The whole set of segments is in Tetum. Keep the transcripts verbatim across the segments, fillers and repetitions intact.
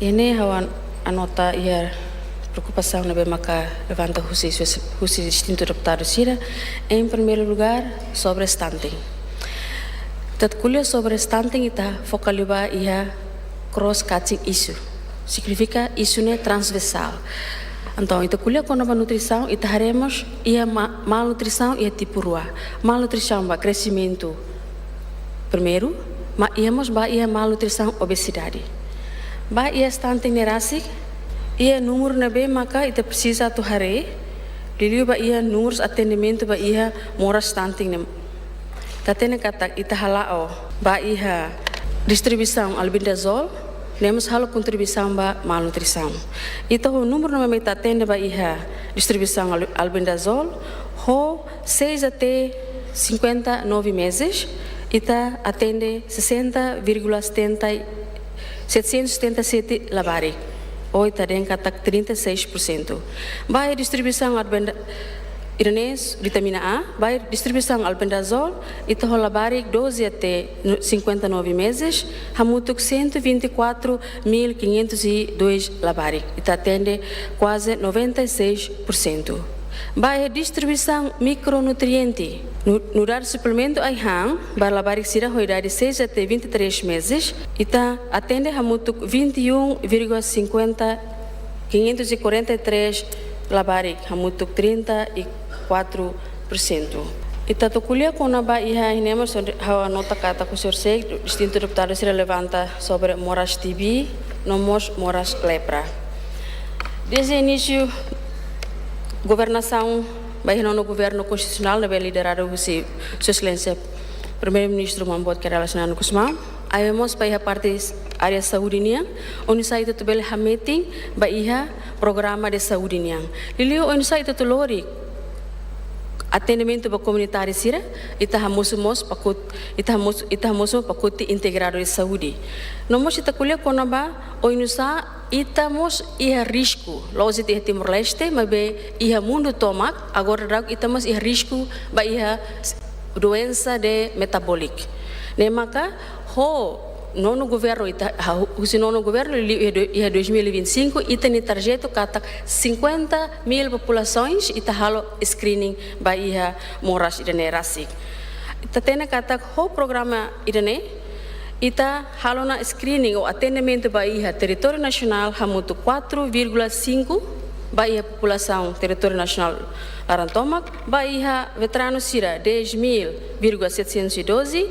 Iha ne'e ha'u an-, anota iha preokupasaun ne'ebé maka levanta husi, husi, husi distintu deputadu sira. Em primeiro lugar, sobre stunting. Ita ko'alia sobre stunting, ita foka liu ba iha cross-cutting issue. Signifika isu ne'e transversál. Entaun, ita ko'alia kona-ba nutrisaun, ita haree mós iha ma-, malnutrisaun iha tipu rua. Malnutrisaun ba kresimentu primeiru, maibé iha mós ba iha malnutrisaun, obesidade. Ba iha stunting ne'e rasik, iha númeru ne'ebé maka ita presiza atu haree, liuliu ba iha númerus atendimentu ba iha moras stunting ne'e. Ita hatene katak ita hala'o ba iha distribuisaun albendazol, ne'e mós halo kontribuisaun ba malnutrisaun. Ita ho númeru ne'ebé mak ita atende ba iha distribuisaun al-, albendazol, ho seis até cinquenta e nove meses, ita atende sessenta vírgula setenta, setecentos e setenta e sete labarik, ou ita dehan katak trinta e seis por cento. Ba iha distribuisaun albenda-, ida-ne'e vitamina A, ba iha distribuisaun albendazol, ita ho labarik doze até cinquenta e nove meses, hamutuk cento e vinte e quatro mil quinhentos e dois labarik. Ita atende kuaze noventa e seis por cento. Ba iha distribuisaun mikronutriente, nu-, nu'udar suplementu ai-han ba labarik sira ho idade seis até vinte e três meses, ita atende hamutuk vinte e um vírgula cinquenta, quinhentos e quarenta e três labarik, hamutuk trinta e quatro por cento. Ita atu ko'alia kona-ba iha, iha ne'e mós ha'u anota katak husi horisehik distintu deputadu sira levanta sobre moras T B, no mós moras lepra. Desde inísiu governasaun ba iha nonu governu konstitusionál ne'ebé lideradu husi Sua Exelénsia Primeiru-Ministru Maun Boot Kay Rala Xanana Gusmão, hanesan mós ba iha parte área saúde nian, oinsá ita atu bele hametin ba iha programa de saúde nian. Liuliu oinsá ita atu lori atendimentu ba komunitáriu sira, ita hamosu mós pakot-, ita hamosu, ita hamosu pakote integradu de saúde. No mós ita ko'alia kona-ba oinsá ita mós iha risku, la'ós de'it iha Timor-Leste, maibé iha mundu tomak, agora daudaun ita mós iha risku ba iha s-, doensa de metabóliku. Ne'e maka ho nonu governu ita, ha-, husi nonu governu liu iha do-, iha dois mil e vinte e cinco, ita-nia tarjetu katak cinquenta mil populasoens ita halo screening ba iha moras ida-ne'e rasik. Ita hatene katak ho programa ida-ne'e, ita halo ona screening ou atendimentu ba iha territóriu nasionál hamutuk quatro vírgula cinco ba iha populasaun territóriu nasionál laran tomak, ba iha veteranu sira dez mil vírgula setecentos e doze,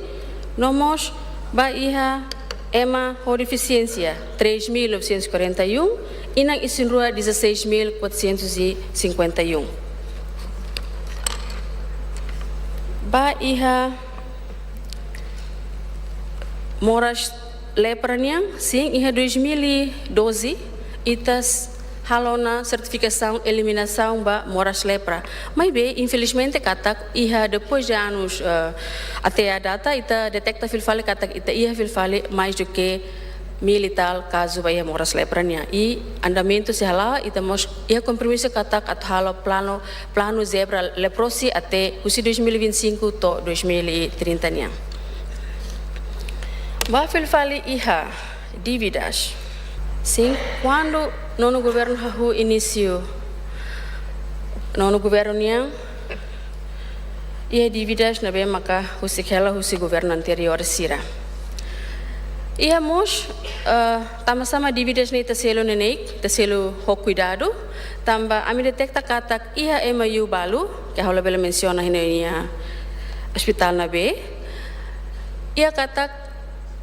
no mós ba iha ema ho defisiénsia três mil novecentos e quarenta e um, inan isin-rua dezasseis mil quatrocentos e cinquenta e um. Ba iha moras lepra nian, sin, iha dois mil e doze, ita s-, halo ona sertifikasaun eliminasaun ba moras lepra. Maibé, infelizmente, katak iha depois de anos, eh, até a data, ita deteta fila fali katak ita iha fila fali mais do que mil e tal kazu ba iha moras lepra nian. I andamentu sei hala'o, ita mós iha kompromisu katak atu halo planu, planu zebra leprosi até husi dois mil e vinte e cinco to'o dois mil e trinta nian. Ba fila fali iha dívidas. Sin, kuandu nonu governu hahú inísiu nonu governu nian, iha dívidas ne'ebé maka husik hela husi governu anteriór sira. Iha mós, eh, tanba sá mak dívidas ne'e ita selu neineik, ita selu ho kuidadu, tanba ami deteta katak iha M O U balu, ke ha'u labele mensiona iha ne'e nia ospitál ne'ebé, iha katak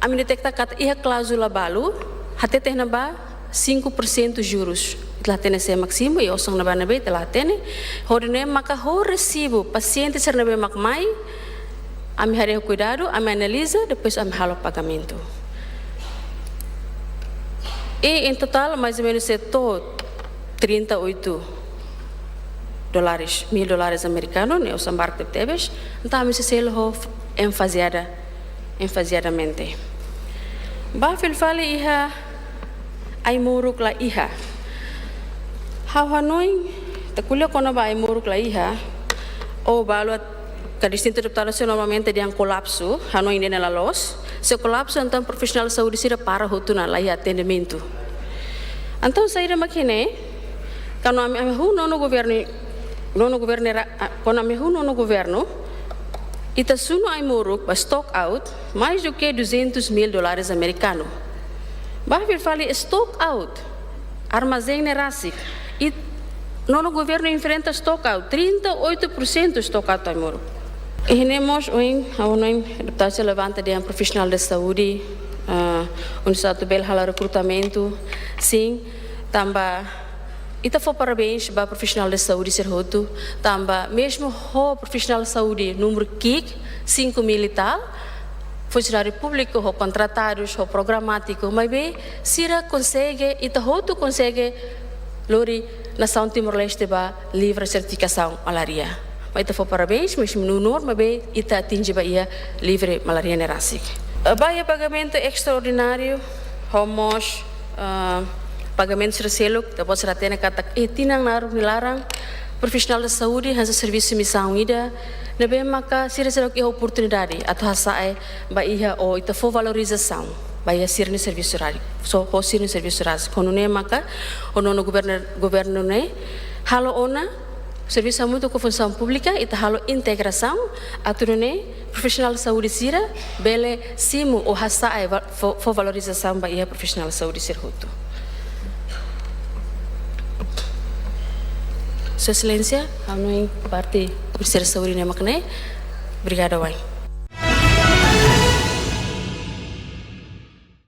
ami deteta katak iha kláuzula balu, hateten ona ba cinco por cento juros. Ita la hatene sé mak simu, i osan ne'ebá ne'ebé ita la hatene. Hodi nune'e maka ho resibu, pasiente sira ne'ebé mak mai, ami haree ho kuidadu, ami analiza, depois ami halo pagamentu. I em total, mais ou menos, sei to'o trinta e oito dólares, mil dólares amerikanu, ne'e osan barak tebetebes, entaun ami sei selu ho enfaziada, enfaziadamente. Ba fila fali iha ai-moruk la iha. Ha'u hanoin, ita ko'alia kona-ba ai-moruk la iha, ou balu atu, ka distintu deputadu sira normalmente dehan kolapsu, hanoin ida-ne'e la loos. Se kolapsu, entaun profisionál saúde sira para hotu ona, la iha atendimentu. Entaun saida mak ne'e, kuandu ami, ami hahú nonu governu, nonu governu ra-, ah, kuandu ami hahú nonu governu, ita sunu ai-moruk ba stock out mais do que duzentos mil dólares americano. Ba fila fali stock out, armazén ne'e rasik, i nonu governu enfrenta stock out, trinta e oito por cento stock out ai-moruk. I ne'e mós ohin, ha'u hanoin deputadu sira levanta dehan profisionál de saúde, ah, oinsá atu bele halo rekrutamentu, sin, tanba ita fó parabéns ba profisionál de saúde sira hotu, tanba mezmu ho profisionál saúde númeru ki'ik, cinco mil e tal, funsionáriu públiku, ho kontratadus, ho programátiku, maibé sira konsege, ita hotu konsege lori nasaun Timor-Leste ba livre sertifikasaun malária. Ba ita fó parabéns, mezmu menor, maibé ita atinje ba iha livre malária ne'e rasik. Eh, ba iha pagamentu estraordináriu, ho mós, eh, pagamentu sira seluk, ita-boot sira hatene katak iha tinan naruk nia laran, profisionál de saúde hanesan servisu misaun ida, ne'ebé maka sira seidauk iha oportunidade atu hasa'e ba iha, ou ita fó valorizasaun ba iha sira-nia servisu rádiku, so, ho sira-nia servisu rádiku. Ho nune'e maka, ho nonu governu, governu ne'e halo ona servisu hamutuk ho Funsaun Públika, ita halo integrasaun, atu nune'e profisionál saúde sira bele simu ou hasa'e va-, fó, fó valorizasaun ba iha profisionál saúde sira hotu. Sua Exelénsia, ha'u hanoin parte Ministériu Saúde ne'e mak ne'e. Obrigada wa'in.